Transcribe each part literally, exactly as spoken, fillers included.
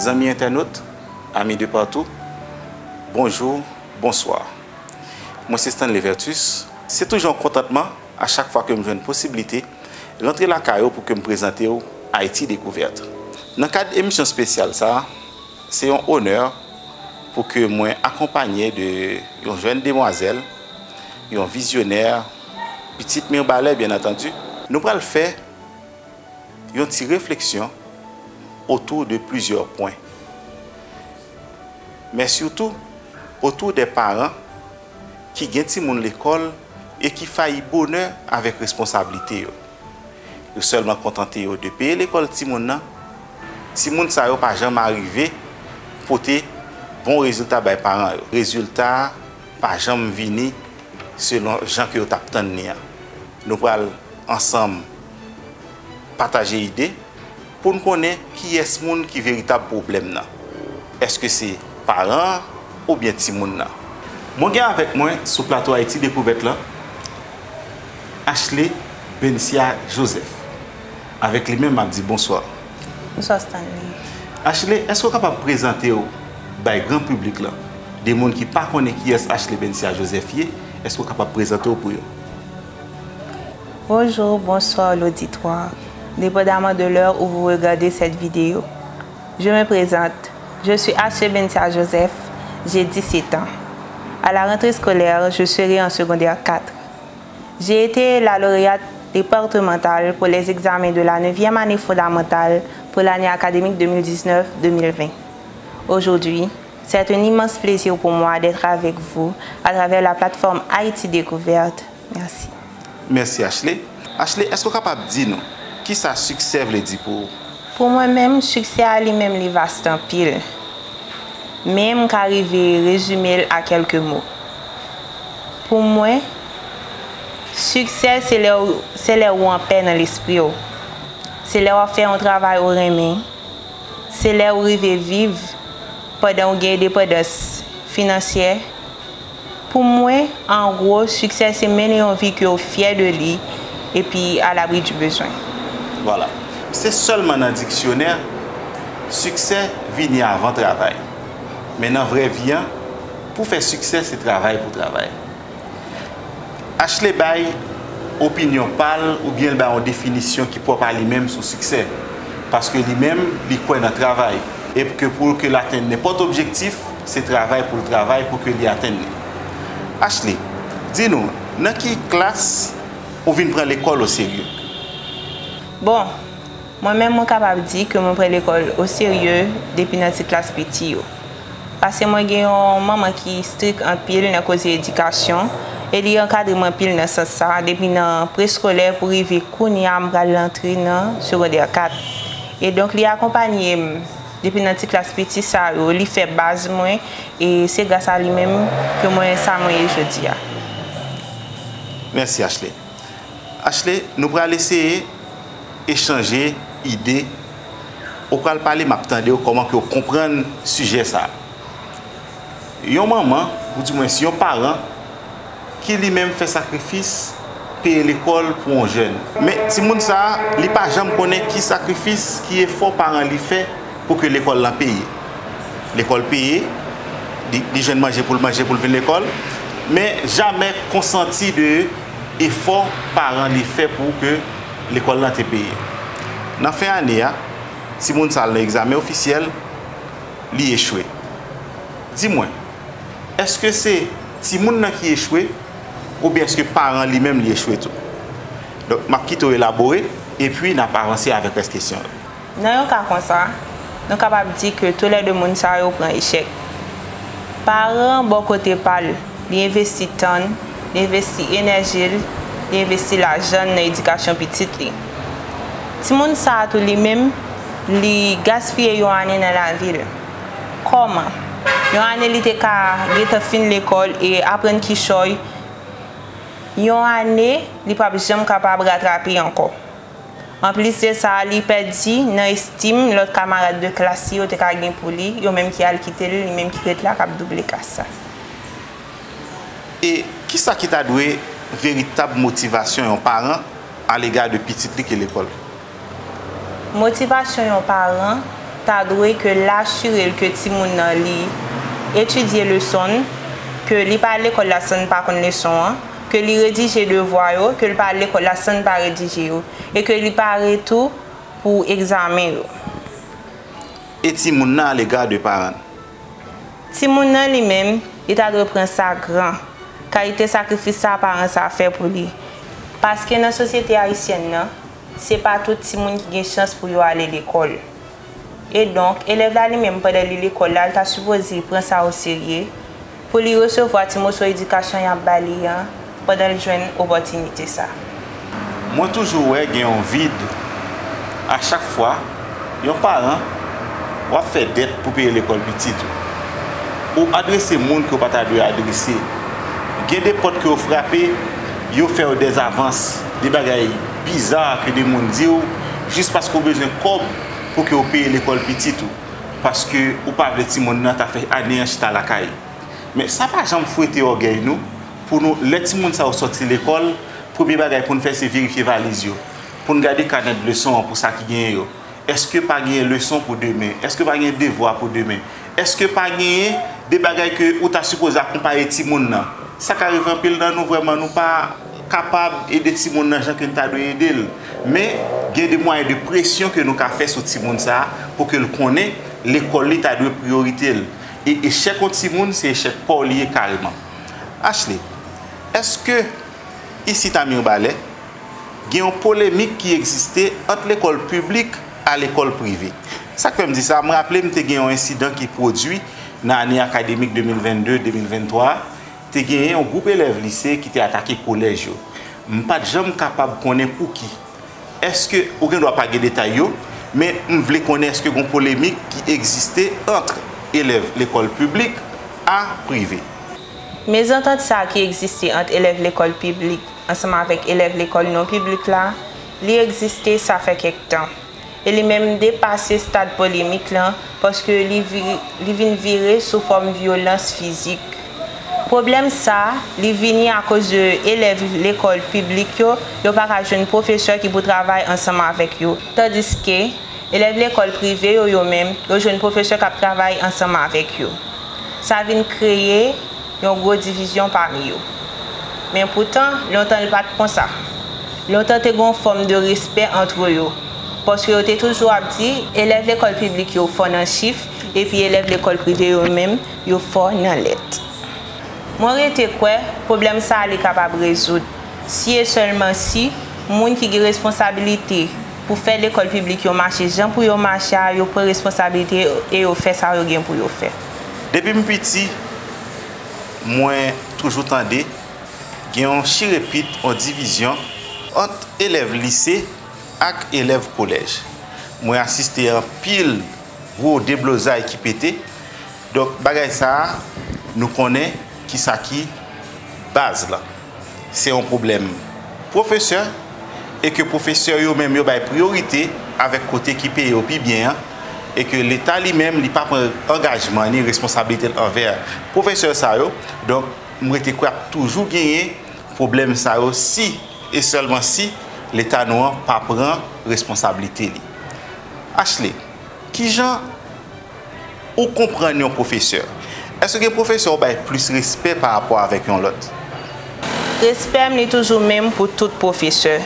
Zanmi entènot, ami de partou, bonjou, bonswa. Mwen se Stanley Vertus. Se toujou yon kontantman a chak fwa ke m jwenn posiblite rantre lakay ou pou ke m prezante w Ayiti Dekouvèt. Nan kad emisyon espesyal sa a, se yon onè pou ke mwen akonpanye de yon jèn demwazèl, yon vizyonè, pitit Mirbalè, byen antandi. Nou pral fè yon ti refleksyon otou de plizyè pwen, men sitou otou de paran ki gen timoun lekòl e ki fayi bonè avèk responsablite yo. Yo sèlman kontante yo de peye lekòl timoun nan. Timoun sa yo pa janm arive pote bon rezilta bay paran yo. Rezilta a pa janm vini selon jan ke yo t ap tann li an. Nou pral ansanm pataje ide pou n konnen kiyès moun ki veritab pwoblèm nan. Èske se paran an oubyen timoun nan? Mwen gen avèk mwen sou plato Ayiti Dekouvèt lan Ashley Bencia Joseph. Avèk li menm, m ap di bonswa. Bonswa, Stanley. Ashley, èske w kapab prezante w bay gran piblik lan? De moun ki pa konnen kiyès Ashley Bencia Joseph ye, èske w kapab prezante w pou yo? Bonjour, bonsoir l'auditoire, dépendamment de l'heure où vous regardez cette vidéo. Je me présente, je suis Ashley Bencia Joseph, j'ai dix-sept ans. À la rentrée scolaire, je serai en secondaire quatre. J'ai été la lauréate départementale pour les examens de la neuvième année fondamentale pour l'année académique deux mille dix-neuf deux mille vingt. Aujourd'hui, c'est un immense plaisir pour moi d'être avec vous à travers la plateforme Haïti Découverte. Merci. Mèsi, Ashley. Ashley, èske w kapab di nou kisa siksè vle di pou ou? Pou mwen menm, siksè a li menm li vas anpil. Men m ka rive rezime l a kèlke mo. Pou mwen, siksè se lè w, se lè ou anpè nan lespri w. Se lè w ap fè yon travay ou renmen. Se lè ou rive viv pandan ou gen endepandans finansyè. Pou mwen, an gwo, siksè se mennen yon vi ke w fyè de li epi à l'abri du besoin. Vwala. Se sèlman nan diksyonè, siksè vini avan travay. Men nan vrè vi an, pou fè siksè, se travay pou travay. Ashley bay opinyon pa l oubyen l bay yon definisyon ki pwòp a li menm sou siksè. Paske li menm, li kwè nan travay. E ke pou ke l atenn nenpòt objektif, se travay pou l travay pou ke li atenn li. Ashley, di nou, nan ki klas ou vin pran lekòl oserye? Bon, mwen menm, mwen kapab di ke mwen pran lekòl oserye depi nan ti klas piti yo. Paske mwen gen yon manman ki strik anpil nan koze edikasyon, e li ankadre mwen anpil nan sans sa, depi nan preskolè pou rive kounye a m pral rantre nan segondè kat. E donk, li akonpanye m depi nan ti klas piti sa yo, li fè baz mwen, e se gras a li menm ke mwen sa mwen ye jodi a. Mèsi, Ashley. Ashley, nou pral eseye echanje ide. Ou pral pale, m ap tande w, kòman ke w konprann sijè sa a. Yon manman, oudimwens yon paran, ki li menm fè sakrifis, peye lekòl pou yon jèn. Men timoun sa a, li pa janm konnen ki sakrifis, ki efò paran li fè pou ke lekòl lan peye. Lekòl peye, li, li jwenn manje pou l manje, pou l vin lekòl, men jamè konsanti de efò paran li fè pou ke lekòl lan te peye. Nan fen ane a, timoun sa al nan egzamen ofisyèl, li echwe. Di mwen, èske se timoun nan ki echwe, oubyen èske paran li menm li echwe tou? Donk, m ap kite w elabore, epi n ap avanse avèk rès kesyon yo. Nan yon ka konsa, nou kapab di ke toulède moun sa yo pran echèk. Paran an, bò kote pa l, li envesti tan l, li envesti enèji l, li envesti lajan l nan edikasyon pitit li. Timoun sa a tou, li menm, li gaspiye yon ane nan lavi l. Kòman? Yon ane li te ka gentan fin lekòl e aprann kichòy, yon ane li p ap janm kapab ratrape ankò. Anplis de sa, li pèdi nan estim lòt kamarad de klas li yo te ka gen pou li, yo menm ki al kite l, li menm ki ret la k ap double klas sa. E kisa ki ta dwe veritab motivasyon yon paran alega de pitit li ki lekòl? Motivasyon yon paran, Ta dwe ke l asire l ke timoun nan li etidye leson l, ke li pa al lekòl la san l pa konn leson an, ke li redije devwa yo, ke l pa al lekòl la san l pa redije yo, e ke li pare tou pou egzamen yo. E timoun nan à l'égard de paran l? Timoun nan li menm, li ta dwe pran sa gran, kalite sakrifis sa paran sa fè pou li. Paske nan sosyete ayisyèn nan, se pa tout timoun ki gen chans pou yo ale lekòl. Edonk, elèv la li menm, pandan li lekòl la, li ta sipoze pran sa oserye, pou li resevwa ti moso edikasyon y ap ba li an, pandan l jwenn opòtinite sa. Mwen toujou wè gen yon vid a chak fwa yon paran w ap fè dèt pou peye lekòl pitit ou. Ou adrese moun ke w pa ta dwe adrese. Gen de pòt ke w frape, yo fè w dèzavans, de bagay biza ke de moun di w, jis paske w bezwen kòb pou ke w peye lekòl pitit ou. Paske ou pa vle timoun nan ta fè ane an chita lakay. Men sa pa janm fwete ògèy nou pou nou, lè timoun sa yo sòti lekòl, premye bagay pou n fè se verifye valiz yo, pou n gade kanèt leson an pou sa ki genyen yo. Èske pa genyen leson pou demen? Èske pa genyen devwa pou demen? Èske pa genyen de bagay ke ou ta sipoze akonpaye timoun nan? Sa ka rive anpil nan nou vrèman nou pa kapab ede timoun nan jan ke n ta dwe ede l. Men, gen de mwayen de presyon ke nou ka fè sou timoun sa a pou ke l konnen lekòl li ta dwe priyorite l. E echèk yon timoun, se echèk pa w li ye kareman. Ashley, èske isit a Mibalè, gen yon polemik ki egziste ant lekòl piblik a lekòl prive? Sa k fè m di sa, m raple m te gen yon ensidan ki pwodui nan ane akademik de mil vennde, de mil venntwa, te genyen yon gwoup elèv lise ki te atake kolèj yo. M pa t janm kapab konnen pouki. Èske, ou gen dwa pa gen detay yo, men m vle konnen èske gen yon polemik ki egziste ant elèv lekòl piblik a prive? Mezantant sa a ki egziste ant elèv lekòl piblik ansanm avèk elèv lekòl non piblik la, li egziste sa fè kèk tan. E li menm depase stad polemik lan, paske li vi-, li vin vire sou fòm vyolans fizik. Pwoblèm sa a, li vini akoz de elèv lekòl piblik yo, yo pa ka jwenn pwofesè ki pou travay ansanm avèk yo, tandiske elèv lekòl prive yo, yo menm, yo jwenn pwofesè k ap travay ansanm avèk yo. Sa vin kreye yon gwo divizyon pami yo. Men poutan, lontan li pa t konsa. Lontan te gen yon fòm de respè ant yo, paske yo te toujou ap di, elèv lekòl piblik yo fò nan chif, epi elèv lekòl prive yo menm, yo fò nan lèt. Mwen rete kwè, pwoblèm sa a li kapab rezoud, si e sèlman si moun ki gen responsabilite pou fè lekòl piblik yo mache jan pou yo mache a, yo pran responsabilite e yo fè sa yo gen pou yo fè. Depi m piti, mwen toujou tande gen yon chirepit, yon divizyon ant elèv lise ak elèv kolèj. Mwen asiste anpil gwo deblozay ki pete. Donk, bagay sa a, nou konnen ki sa ki baz lan. Se yon pwoblèm pwofesè, e ke pwofesè yo menm yo bay priyorite avèk kote ki peye yo pi byen an, e ke Leta li menm, li pa pran angajman ni responsabilite l anvè pwofesè sa yo. Donk, m rete kwè ap toujou genyen pwoblèm sa yo si e sèlman si Leta nou an pa pran responsablite li. Ashley, kijan ou konprann yon pwofesè? Èske gen pwofesè ou bay plis respè pa rapò avèk yon lòt? Respè m li toujou menm pou tout pwofesè.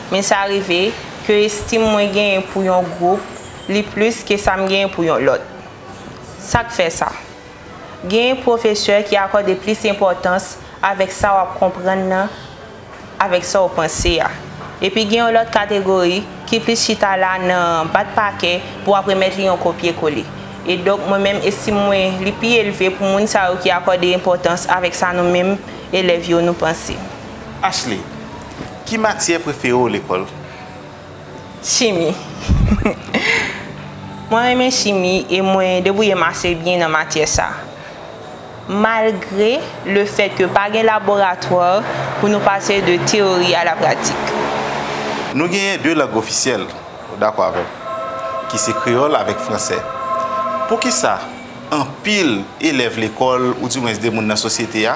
Men sa rive ke estim mwen genyen pou yon gwoup, li plis ke sa m genyen pou yon lòt. Sa k fè sa? Genyen pwofesè ki akòde plis enpòtans avèk sa w ap konprann nan avèk sa w panse a. Epi gen yon lòt kategori ki plis chita la nan bat pa kè pou w ap remèt li yon kopye kole. E donk, mwen menm, estim mwen li pi elve pou moun sa yo ki akòde enpòtans avèk sa nou menm, elèv yo, nou panse. Ashley, ki matyè prefere w lekòl? Chimi. Mwen renmen chimi e mwen debouye m ase byen nan matyè sa. Malgre lefèt ke pa gen laboratwa pou nou pase de teyori a la pratik. Nou genyen de lang ofisyèl, ou dakò avè m, ki se kreyòl avèk fransè. Poukisa anpil elèv lekòl, oudimwens de moun nan sosyete a,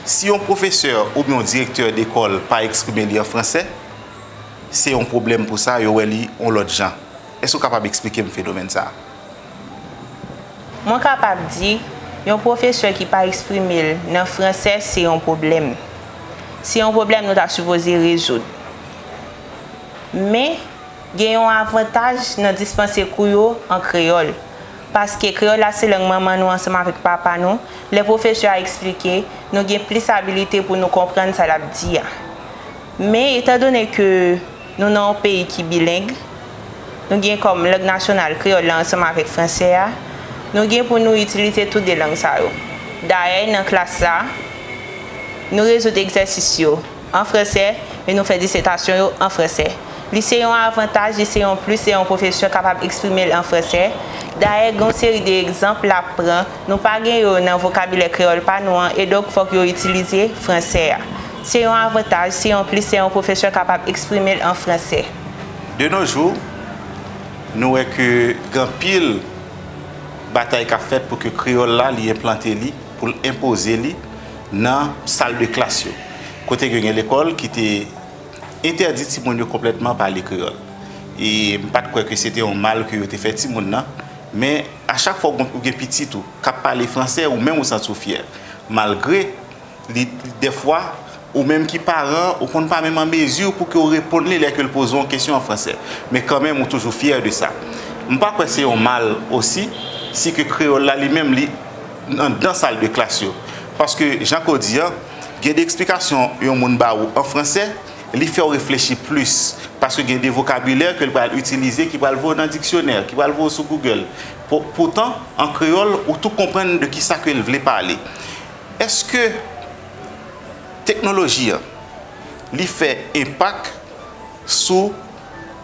si yon pwofesè oubyen yon direktè dekòl pa eksprime li an fransè, se yon pwoblèm pou sa, yo wè li yon lòt jan. Èske w kapab eksplike m fenomèn sa a? Mwen kapab di, yon pwofesè ki pa eksprime l nan fransè se yon pwoblèm. Se yon pwoblèm nou ta sipoze rezoud. Men, gen yon avantaj nan dispanse kou yo an kreyòl. Paske kreyòl la se lang manman nou ansanm avèk papa nou, lè pwofesè a eksplike, nou gen plis abilite pou nou konprann sa l ap di a. Men, etandone ke nou nan yon peyi ki bileng, nou gen kòm lang nasyonal kreyòl la ansanm avèk fransè a, nou gen pou nou itilize tou de lang sa yo. Dayè, nan klas sa, nou rezoud egzèsis yo an fransè e nou fè disètasyon yo an fransè. Li se yon avantaj, li se yon plis lè yon pwofesè kapab eksprime l an fransè. Dayè, gen yon seri de egzanp l ap pran, nou pa gen yo nan vokabilè kreyòl pa nou an, e donk fòk yo itilize fransè a. Se yon avantaj, se yon plis lè yon pwofesè kapab eksprime l an fransè. De nos jours, nou wè ke gen anpil batay k ap fèt pou ke kreyòl la, li enplante li, pou l enpoze li nan sal de klas yo. Kote ke gen lekòl ki te entèdi timoun yo konplètman pale kreyòl. E m pa t kwè ke se te yon mal ke yo te fè timoun nan, men a chak fwa ou gen pitit ou k ap pale fransè, ou menm ou santi w fyè. Malgre li, dèfwa, ou menm ki paran, ou konn pa menm an mezi pou ke w reponn li lè ke l poze w yon kesyon an fransè. Men kanmenm, ou toujou fyè de sa. M pa kwè se yon mal osi, si ke kreyòl la li menm, li anndan sal de klas yo. Paske, jan ke w di an, gen de eksplikasyon yon moun ba ou an fransè, li fè w reflechi plis. Paske gen de vokabilè ke l pral itilize, ki pral voye w nan diksyonè, ki pral voye w sou Google. Pou, poutan, an kreyòl, ou tou konprann de kisa ke l vle pale. Èske teknoloji an, li fè enpak sou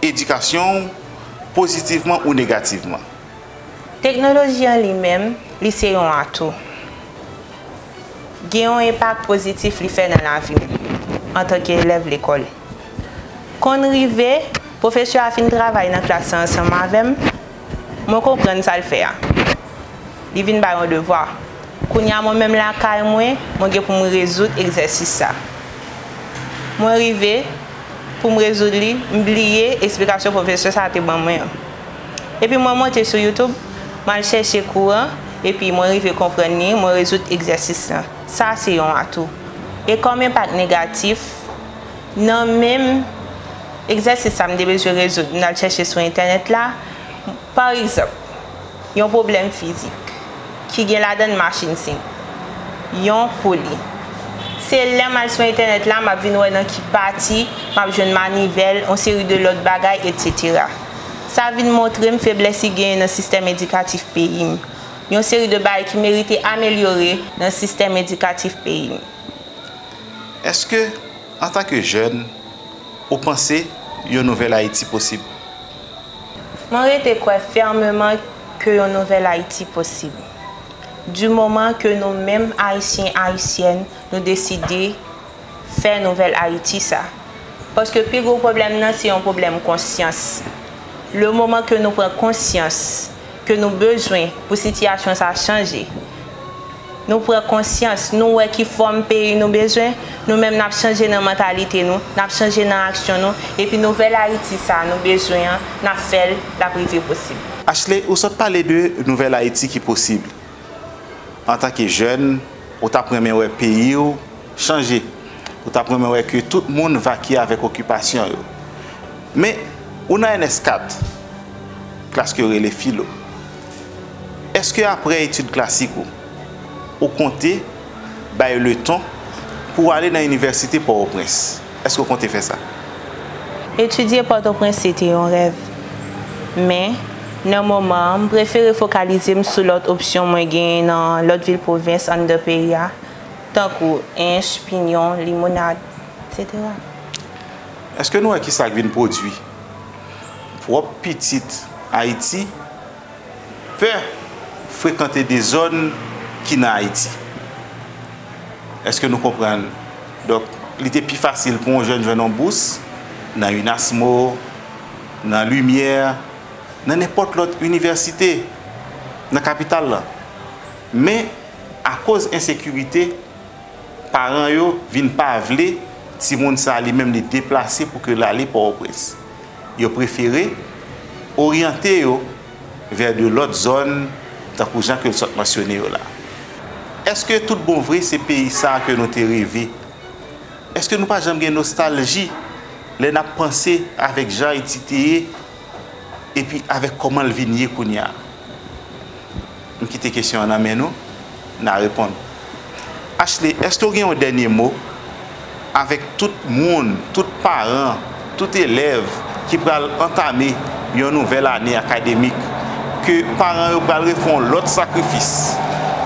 edikasyon w pozitivman ou negativman? Teknoloji an li menm, li se yon atou. Gen yon enpak pozitif li fè nan lavi m antanke elèv lekòl. Konn rive, pwofesè a fin travay nan klas la ansanm avè m, mwen konprann sa l fè a. Li vin bay yon devwa. Kounye a mwen menm lakay mwen, mwen gen pou mwen rezoud egzèsis sa. Mwen rive, pou m rezoud li, m bliye esplikasyon pwofesè sa a te ban mwen an. Epi mwen monte sou YouTube, m al chèche kou an, epi mwen rive konprann li, mwen rezoud egzèsis lan. Sa se yon atou. E kòm enpak negatif, nan menm egzèsis sa m te bezwen rezoud, m t al chèche sou entènèt la, pa egzanp, yon pwoblèm fizik ki gen ladan l machin senp, yon poli. Se lè m al sou entènèt la, m ap vin wè nan ki pati m ap jwenn manivèl, yon seri de lòt bagay, etsetera. Sa vin montre m feblès ki genyen nan sistèm edikatif peyi m. Yon seri de bagay ki merite amelyore nan sistèm edikatif peyi m. Èske, antanke jèn, ou panse yon nouvèl Ayiti posib? Mwen rete kwè fèmeman ke yon nouvèl Ayiti posib, di moman ke nou menm Ayisyen, Ayisyèn, nou deside fè nouvèl Ayiti sa. Paske pi gwo pwoblèm nan se yon pwoblèm konsyans. Le moman ke nou pran konsyans ke nou bezwen pou sitiyasyon sa chanje, nou pran konsyans, nou wè ki fòm peyi nou bezwen, nou menm n ap chanje nan mantalite nou, n ap chanje nan aksyon nou, epi nouvèl Ayiti sa a nou bezwen an, n ap fè l, l ap rive posib. Ashley, ou sot pale de nouvèl Ayiti ki posib. Antanke jèn, ou t ap renmen wè peyi w chanje. Ou t ap renmen wè ke tout moun vakye avèk okipasyon yo. Men, ou nan N S kat, klas ke yo rele filo. Èske aprè etid klasik ou, ou konte bay leton pou w ale nan Inivèsite Pòtoprens? Èske w konte fè sa? Etidye Pòtoprens se te yon rèv. Men, nan moman an, m prefere fokalize m sou lòt opsyon mwen genyen nan lòt vil pwovens anndan peyi a, tankou Ench, Pinyon, Limonad, etsetera. Èske nou wè kisa k vin pwodui? Pwòp pitit Ayiti pè frekante de zòn ki nan Ayiti. Èske nou konprann? Donk, li te pi fasil pou yon jèn jwenn yon bous nan UNASMO, nan Limyè, nan nenpòt lòt inivèsite nan kapital la. Men, akoz ensekirite, paran yo vin pa vle timoun sa a li menm li deplase pou ke l ale Pòtoprens. Yo prefere oryante yo vè de lòt zòn, tankou jan ke l sot mansyone yo la. Èske tout bon vre se peyi sa a ke nou te reve? Èske nou pa janm gen nostalji lè n ap panse avèk jan Ayiti te ye epi avèk kòman l vin ye kounye a? M kite kesyon an nan men nou, n a reponn. Ashley, èske w gen yon dènye mo avèk tout moun, tout paran, tout elèv ki pral antame yon nouvèl ane akademik, ke paran yo pral refè yon lòt sakrifis,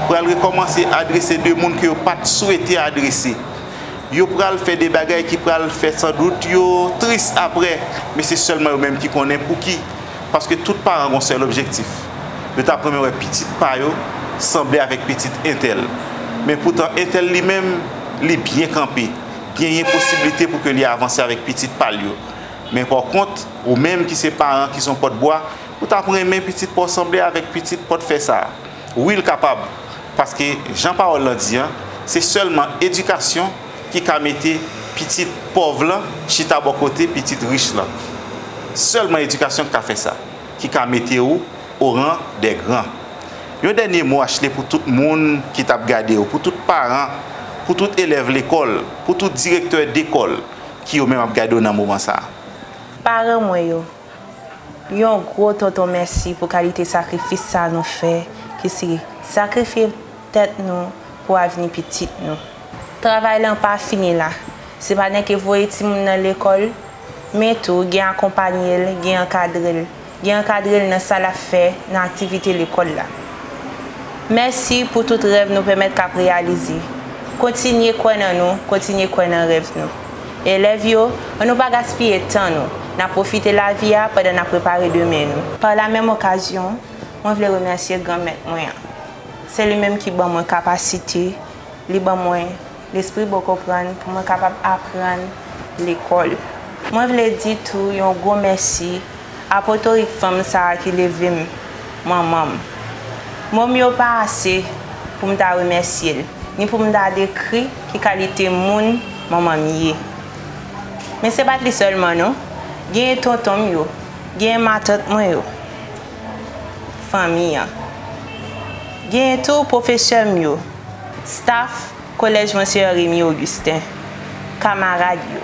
pral rekòmanse adrese de moun ke yo pa t swete adrese? Yo pral fè de bagay ki pral fè sandout yo tris apre, men se sèlman yo menm ki konnen pouki. Paske tout paran gon sèl objektif. Yo t ap renmen wè pitit pa yo sanble avèk pitit entèl. Men poutan entèl li menm, li byen kanpe. Genyen posiblite pou ke li avanse avèk pitit pa l yo. Men pa kont, ou menm ki se paran, ki se yon pòtbwa, ou t ap renmen pitit pa w sanble avèk pitit pòtfè sa a. Wi, l kapab. Paske, jan pawòl lan di an, se sèlman edikasyon ki ka mete pitit pòv lan chita bò kote pitit rich lan. Sèlman edikasyon ki ka fè sa, ki ka mete w o ran dè gran. Yon dènye mo, Ashley, pou tout moun ki t ap gade w, pou tout paran, pou tout elèv lekòl, pou tout direktè dekòl ki yo menm ap gade w nan moman sa a. Paran mwen yo, yon gwo tonton mèsi pou kalite sakrifis sa a nou fè, ki se sakrifye tèt nou pou avni pitit nou. Travay lan pa fini la. Se pa nèke voye timoun nan lekòl, men tou gen akonpanye l, gen ankadre l, gen ankadre l nan sa l ap fè nan aktivite lekòl la. Mèsi pou tout rèv nou pèmèt k ap reyalize. Kontinye kwè nan nou, kontinye kwè nan rèv nou. Elèv yo, ann nou pa gaspiye tan nou, n ap pwofite lavi a pandan n ap prepare demen nou. Pa la menm okazyon, mwen vle remèsye Granmèt mwen an. Se li menm ki ban mwen kapasite, li ban mwen lespri bon konprann pou mwen kapab aprann lekòl. Mwen vle di tou yon gwo mèsi a potorik fanm sa a ki leve m, manman m. Mo m yo pa ase pou m ta remèsye l, ni pou m ta dekri ki kalite moun manman m ye. Men se pa t li sèlman non, genyen tonton m yo, genyen matant mwen yo, fanmi an. Genyen tou pwofesè m yo, staff Kolèj Monseyè Remy Augustin, kamarad yo.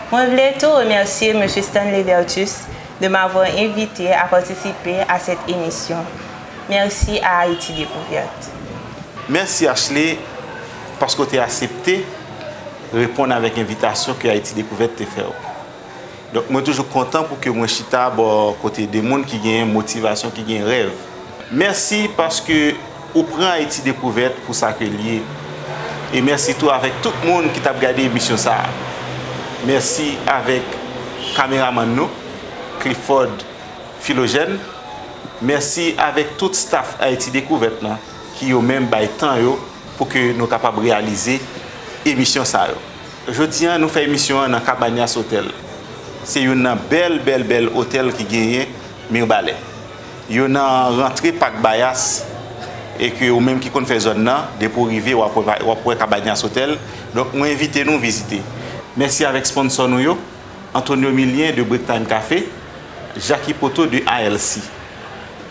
Mwen vle tou remèsye Mesye Stanley Vertus de m'avoir invité à participer à cette émission. Merci à Haïti Découverte. Mèsi Ashley, paske w te aksepte reponn avèk envitasyon ke Ayiti Dekouvèt te fè w. Donk, mwen toujou kontan pou ke mwen chita bò kote de moun ki genyen motivasyon, ki genyen rèv. Mèsi paske ou pran Ayiti Dekouvèt pou sa ke l ye. E mèsi tou avèk tout moun ki t ap gade emisyon sa a. Mèsi avèk kameramann nou, Clifford Philogène. Mèsi avèk tout staff Ayiti Dekouvèt lan ki yo menm bay tan yo pou ke nou kapab reyalize emisyon sa yo. Jodi a, nou fè emisyon an nan Cabañas Hotel. Se youn nan bèl, bèl, bèl otèl ki genyen Mibalè. Yo nan rantre Pak Bayas, e ke ou menm ki konn fè zòn nan, depi w rive, w ap wè, w ap wè Cabañas Hotel. Donk, mwen envite nou vizite. Mèsi avèk sponsò nou yo, Antonio Milien de Break Time Café, Jackie Poto de A L C.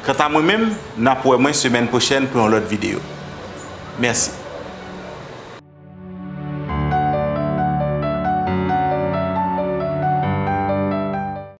Kanta mwen menm, n ap wè mwen semèn pwochèn pou yon lòt videyo. Mèsi.